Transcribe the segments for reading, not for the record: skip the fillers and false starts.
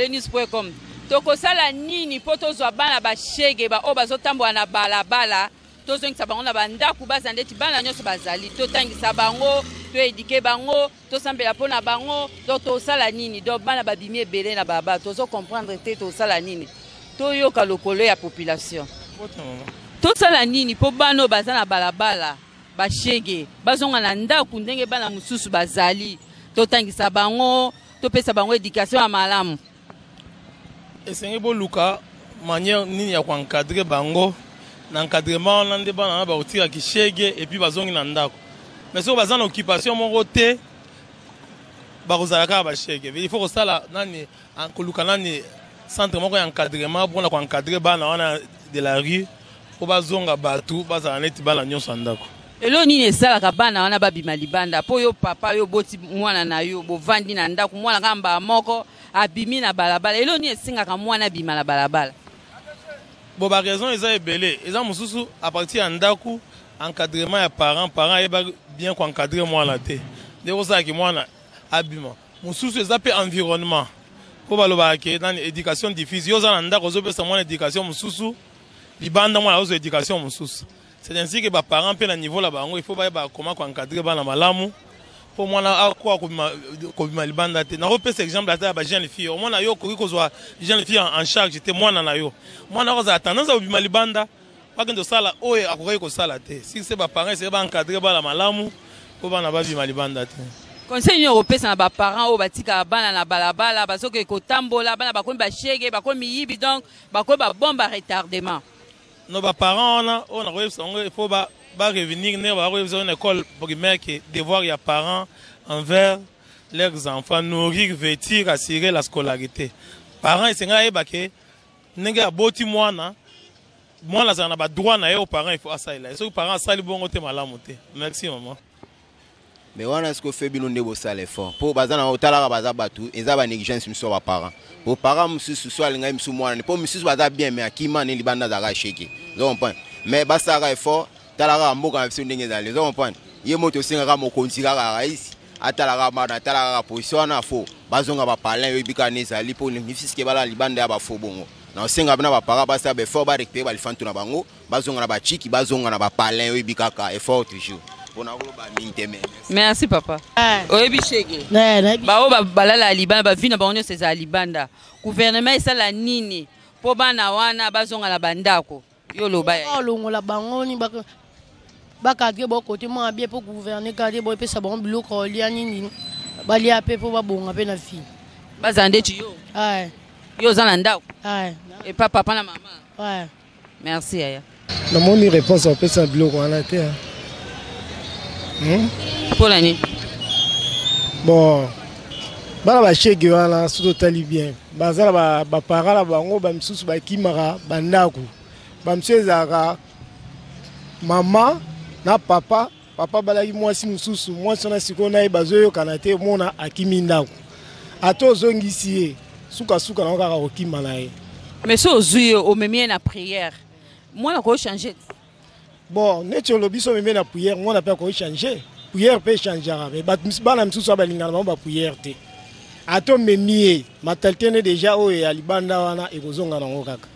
News.com. Tokosala nini mpo tozwa bana bashege baoyo bazotambola na balabala, tozongisa bango na bandako, baza ndeti bana nyonso bazali, totangisa bango, toedike bango, tosambela mpo na bango. Donc tosala nini? Donc bana babimi ebele na balabala, tozo comprendre te tosala nini. Toyoka lokolo ya population. Tosala nini mpo bana oyo baza na balabala bashege bazonga na ndako ndenge bana mosusu bazali, totangisa bango, topesa bango éducation ya malamu? Esengi boluka manière nini ya koencadrer bango. Na encadrement wana nde bana wana bakotika kishege et puis bazongi na ndako. Mais soki baza na occupation moko te, bakozala kaka bashege. Il faut kosala nani, koluka nani centre moko ya encadrement mpona koencadrer bana wana de la rue mpo bazonga bato, bazala neti bana nyonso ya ndako. Elo nini esalaka bana wana babima libanda? Mpo yo papa, yo oboti mwana na yo, bovandi na ndako, mwana kaka mbala moko abimi na balabala. Elo nini esengaka mwana abima na balabala? Bon, baraison eza ebele. Eza mosusu à partir ya ndako, encadrement ya parent. Parent ayeba bien koencadrer mwana te, nde kosalaki mwana abima. Mosusu eza mpe environnement, mpo balobaka ke nani, éducation diffuse. Yo oza na ndako, ozopesa mwana éducation mosusu, libanda mwana azozwa éducation mosusu. C'est ainsi que baparent mpe na niveau na bango, il faut bayeba comment koencadrer bana malamu mpo mwana akoka kobima libanda te. Nakopesa exemple ata ya bajeune fille. Omona yo okoki kozwa jeune fille en charge te, mwana na yo, mwana akozala tendance ya kobima libanda, bakende kosala oyo akokaki kosala te. Si se baparent eseke baencadrer bana malamu mpo bana babima libanda te. Conseil nini okopesa na baparent oyo batikaka bana na balabala, bazoki kotambola, bana bakomi bashege, bakomi miyibi, donc bakomi babombe à retardement? No, baparent wana oyo nakoyebisa bango, il faut barevenir ndenge bakoyebisa na école primaire ke devoir ya parent envers leurs enfants: nourrir, vêtir, assurer la scolarité. Parent esengeli ayeba ke ndenge aboti mwana, mwana azala na badroit na ye oyo parent il faut asalela ye. Soki parent asali bongo te, malamu te. Merci, mama. Mais wana sikoyo fe bino nde bosala effort, mpo baza na otalaka, baza bato, eza banégligence misusu ya baparent, po parent mosusu so alingai mosusu mwana, mpo misusu baza bien, mais akima ne libanda, azalaka sheke, ozo comprendre? Mais basalaka effort. Tala kaka mboka na biso ndenge ezali, ozo comprendre? Ye moto osengaka mokonzi kaka raisi atalaka bana, atala kaka position wana, fo bazonga bapalin. Oyebi kaka ne ezali mpo nifiske balala libanda ya bafo bongo. Na osenga bana baparent basala baeffort, barécupérer balifantu na bango, bazonga na bachiki, bazonga na bapalin. Oyebi kaka, effort toujours, mpona koloba mingi te, mais Merci, papa. Oyebi shege, baoyo balala ya libanda, bavi na bango nyonso ezala libanda. Gouvernement esala nini mpo bana wana bazonga na bandako? Yo loba ya. Olongola bango ni bacadrer bao kote mwa bien, mpo gouverner cadre bo epesa bango biloko olia nini, balia mpe mpo babonga mpe na vie. Bazala ndeti yo. Yo oza na ndako epa papa na mama. Merci, yaya. Namoni réponse apesa biloko wana te. Mpona nini? Bon, bana bashege wana, soki totali bien, baza na baparent na bango. Bamisusu bakimaka bandako, bamisusu ezalaka mama na papa, papa balaki mwasi mosusu, mwasi wana sikoyo na ye bazoyokana te, omona akimi ndako. Ata ozongisi ye, sukasuka nango kaka kokima na ye. Mais so ozwi ye, omemi ye na prière, mwana kochanger? Bon, neti olobi so omemi ye na prière, mwana mpe akochanger. Prière mpe echangeaka, mais bato, bana misusu oyo balingana bango baprière te, ata omemi ye, mentalité ne déjà oyo ya libanda wana ekozonga nango kaka.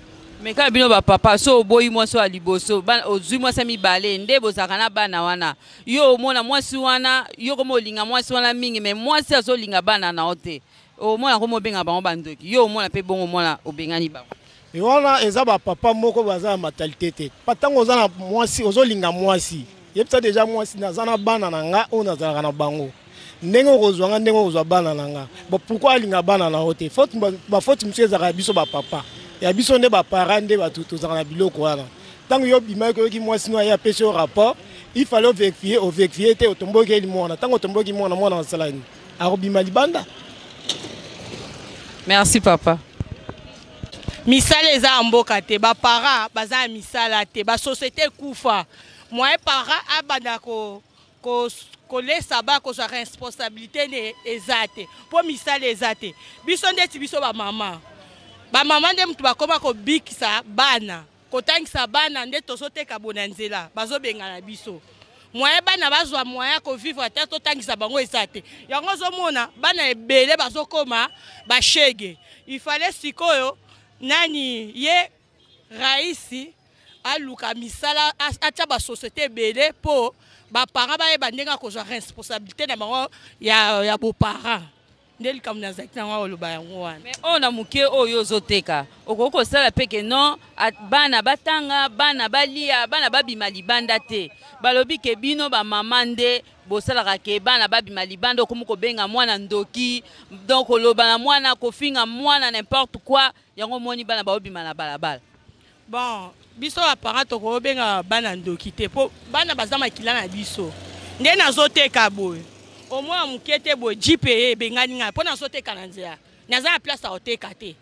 Mais kaka bino bapapa, so oboyi mwasi oyo ya liboso, ozwi mwasi ya mibale, nde bozalaka na bana wana. Yo omona mwasi wana, yo koma olinga mwasi wana mingi, mais mwasi azolinga bana na yo te. Omona komo obenga bango bandoki. Yo omona mpe bongo omona obengani bango. E wana eza bapapa moko baza na mentalité te. Pa ntango oza na mwasi, ozolinga mwasi, yebisa déjà mwasi: naza na bana na nga oyo nazalaka na bango, ndenge okozwa nga, ndenge okozwa bana na nga. Bon, pourquoi alinga bana na yo te? Faute, bafaute mosusu ezalaka ya biso bapapa, ya biso nde baparent, nde bato tozalaka na biloko wana. Ntango yo obimaki, oyoki mwasi no aye, apesi yo rapport, il fallait ovérifier. Ovérifier te, otombokeli mwana. Ntango otomboki mwana, mwana asala nini? Akobima libanda. Merci, papa. Misala eza ya mboka te, baparent baza ya misala te, basociété ekufa. Moyen parent abanda kolesa ba kozwa responsabilité ne eza te, mpo misala eza te. Biso ndeti biso bamama, bamama nde motu bakoma kobikisa bana, kotangisa bana, nde tozoteka bo na nzela, bazobengana biso. Moyen bana bazwa moyen ya kovivre ata totangisa bango eza te. Yango ozomona bana ebele bazokoma bashege. Il fallait sikoyo nani ye raisi aluka misala, atia basociété ebele mpo baparent bayeba ndenge akozwa responsabilité na bango ya boparent. Nde likambo nazalaki nango koloba yango wana. Mais oyo na moke oyo ozoteka okoki kosala mpe ke non, bana batanga, bana balia, bana babima libanda te. Balobi ke bino bamama nde bosalaka ke bana babima libanda, okomi kobenga mwana ndoki, donc koloba na mwana, kofinga mwana n'importe quoi, yango omoni bana baobima na balabala. Bon, biso ba parents tokobenga bana ndoki te po bana baza makila na biso. Nde nazoteka boye omona moke te boye jeep eye ebengani ngai mpo nazoteka na nzela, naza na place ya koteka te.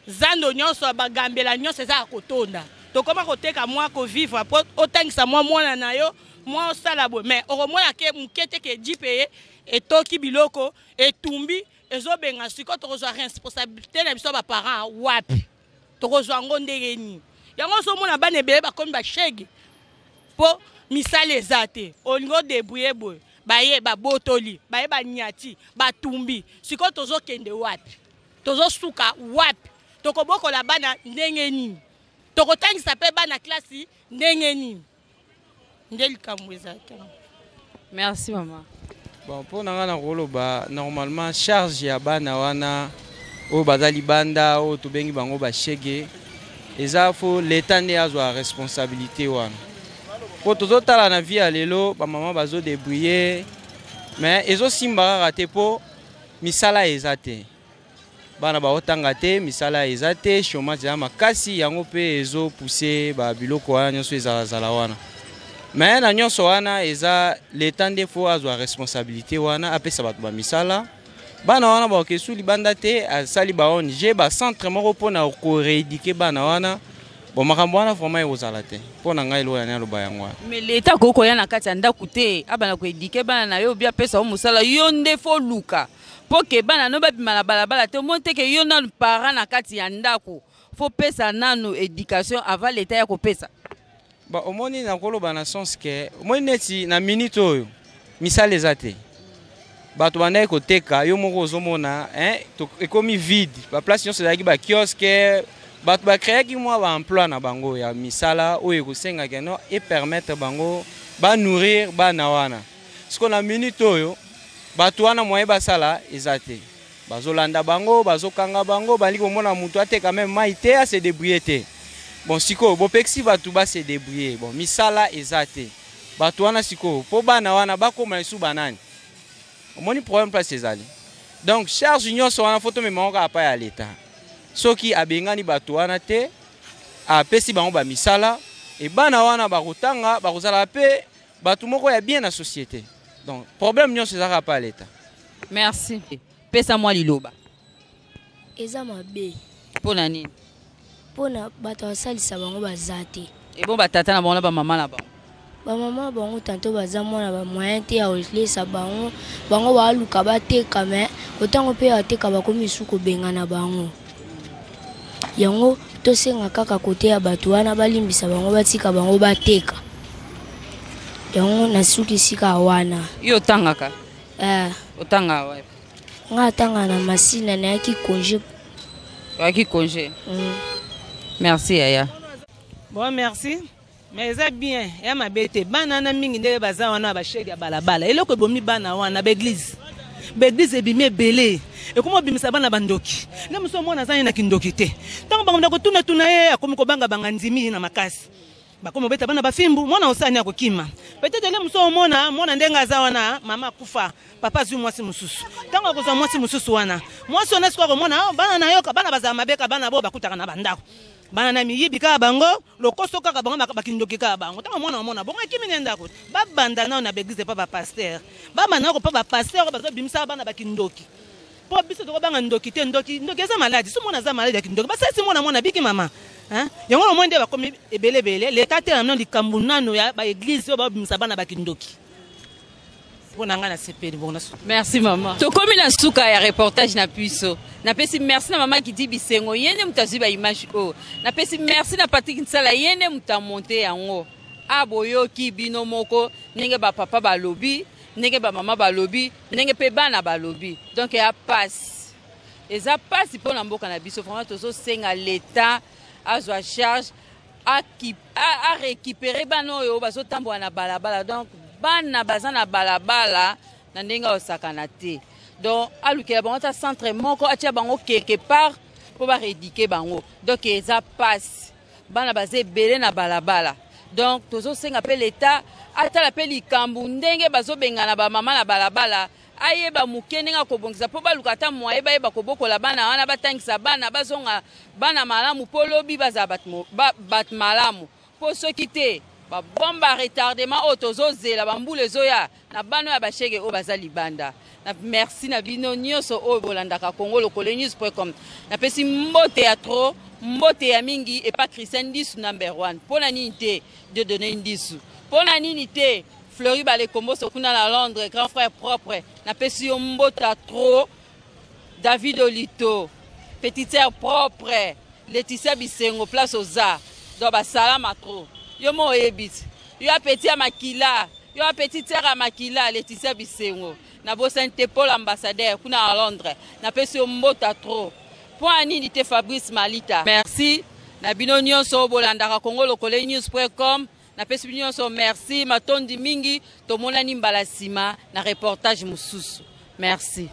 Zando nyonso bagambela nyonso eza ya kotonda, tokoma koteka mwa kovivre mpo otangisa mwa mwana na yo mwa osala boye, mais okomona ke moke te ke jeep eye etoki biloko etumbi ezobenga. Sikoyo tokozwa responsabilité na biso ba parents wapi? Tokozwa yango ndenge nini? Yango ozomona bana ebele bakomi bashege mpo misala eza te. Olingi odebrouille boye, baye babotoli, baye banyati, batumbi. Sikoyo tozokende wapi? Tozosuka wapi? Tokobokola bana ndenge nini? Tokotangisa mpe bana klasi ndenge nini? Nde likambo ezalaki. Merci mama. Bon, mpo na ngai nakoloba normalement charge ya bana wana oyo baza libanda oyo tobengi bango bashege eza fo leta nde azwa responsabilité wana, mpo tozotala na vie ya lelo bamama bazodebrouille mais ezosimba kaka te mpo misala eza te, bana baotanga te, misala eza te, chômage eza makasi, yango mpe ezopousse babiloko wana nyonso ezalazala wana. Mais na nyonso wana eza leta nde fo azwa responsabilité wana, apesa bato bamisala, bana wana bakokesu libanda te, asali ba ONG bacentre moko mpona korééduquer bana wana. Bon, makambo wana vraiment ekozala te. Mpo na ngai eloko nani aloba yango wana. Mais leta akoki koya na kati ya ndako te abanda koéduquer bana na yo, obi apesa yo mosala, yo nde fo luka mpo ke bana no babima na balabala te. Omoni te ke yo nanu parent na kati ya ndako fo pesa nanu éducation avant leta ya kopesa. Ba omoni nakoloba na sens ke omoni neti na minute oyo misala eza te, bato bandaki koteka, yo moko ozomona hein, ekomi vide, baplace nyonso ezalaki bakiosque, bato bacréaki mwa baemploi na bango ya misala oyo ekosengaka no epermettre bango banourrir bana wana. Siko na minute oyo bato wana moyen basala eza te, bazolanda bango, bazokanga bango, balingi komona moto ateka meme mai te, ase débrouiller te. Bon, sikoyo bopekisi bato base débrouiller, bon, misala eza te, bato wana sikoyo mpo bana wana bakóma lisusu banani? Omoni problème place ezali. Donc charge nyonso wana fo tomema ngo kaka pa ya leta. Soki abengani bato wana te, apesi bango bamisala, e bana wana bakotanga, bakozala mpe bato moko ya bien na société. Donc problème nyonso eza kaka pa ya leta. Merci. Pesa mwa liloba. Eza mabe. Mpo na nini? Mpona bato basalisa bango baza te. Ebon batata na bango na bamama na bango? Bamama bango tanto baza mwana bamoyen te ya kolesa bango, bango baluka bateka, me kotango mpe bateka bakomi lisusu kobengana bango. Yango tosenga kaka kote ya bato wana balimbisa bango, batika bango bateka. Yango nasukisi kaka wana. Yo otangaka? Eh. Otangaka wapi? Nga atanga na Masina, nayaki congé. Oyaki congé? Merci yaya. Bon, merci. Mais eza bien ya mabe te. Bana wana mingi ndenge baza wana bashege ya balabala, eloko ebomi bana wana baeglise, baeglise ebimi ebele, ekoma obimisa bana bandoki. Nde mosu omwana aza ye na kindoki te, ntango bango kotunatuna ye akomi kobangabanga, ndimi na makasi, bakomi obeta bana bafimbu, mwana osani akokima. Peut-être ele mosu omona mwana ndenge aza wana, mama akufa, papa azwi mwasi mosusu. Ntango akozwa mwasi mosusu wana, mwasi wana sikoyo akomona, oh, bana na yoka bana bazala mabe, ka bana bo bakutaka na bandako, bana na miyibi kaka bango, lokoso kaka bango, bakindoki kaka bango. Ntango mwana omona bongo akimi na ndako. Babanda nao na baeglise epa bapaster, babanda nao kopa bapaster oyo bazobimisa bana bakindoki, mpo biso tokobanga ndoki te. Ndoki, ndoki eza maladi. So mwana aza maladi ya kindoki, basalisi mwana, mwana biki mama. Hein? Yango na omoni nde bakomi ebele ebele. Leta te nano likambo nano ya baeglise oyo babimisa bana bakindoki. Mpo na ngai nasepeli bongo. Merci mama. Tokomi na suka ya reportage na biso. Napesi merci na mama Kidi Bisengo, ye nde moto azwi baimage oyo. Napesi merci na Patrik Nsala, ye nde moto amonte yango. A boyoki bino moko ndenge ba papa balobi, ndenge ba mama balobi, ndenge pe bana balobi. Donc ya pasi. Eza pasi pona mboka na biso vraiment tozo senga l'etat azwa charge a a récupérer bana oyo bazo tambola na balabala. Donc bana baza na balabala na ndenge osakana te. Donc alukela bango ata centre moko atia bango quelque part po ba rééduquer bango. Donc eza pasi. Bana baza ebele na balabala. Donc tozosenga pe l'etat atala pe likambo ndenge bazobengana ba mama na balabala, ayeba moke ndenge akobongisa po baluka ata moyen bayeba kobokola bana wana, batangisa bana bazonga bana malamu po lobi bazala bato malamu. Po soki te ba bombe à retardement oyo tozozela ba mbula ezoya na bana ya bashege oyo baza libanda. Na merci na bino nyonso oyo bolandaka Congo Lokole News point com. Napesi mbote ya trop, mbote ya mingi epa Christian Ndisu number 1. Pona nini te Dieudonné Ndisu? Pona nini te Fleury Balekomboso kuna na Londres, grand frère propre. Napesi yo mbote ya trop. David Olito, petite sœur propre. Laetitia Bisengo place oza. Donc ba salama trop. Yo mo oyebi. Yo petit ya makila. Yo petite sœur ya makila Laetitia Bisengo. Na bosani te Paul ambassadeur kuna na Londres. Napesi yo mbota trop. Point nini te Fabrice Malita. Merci na bino nyonso bolandaka Congo Lokole News point com. Napesi bino nyonso merci, matondi mingi. Tomonani mbala sima na reportage mosusu. Merci.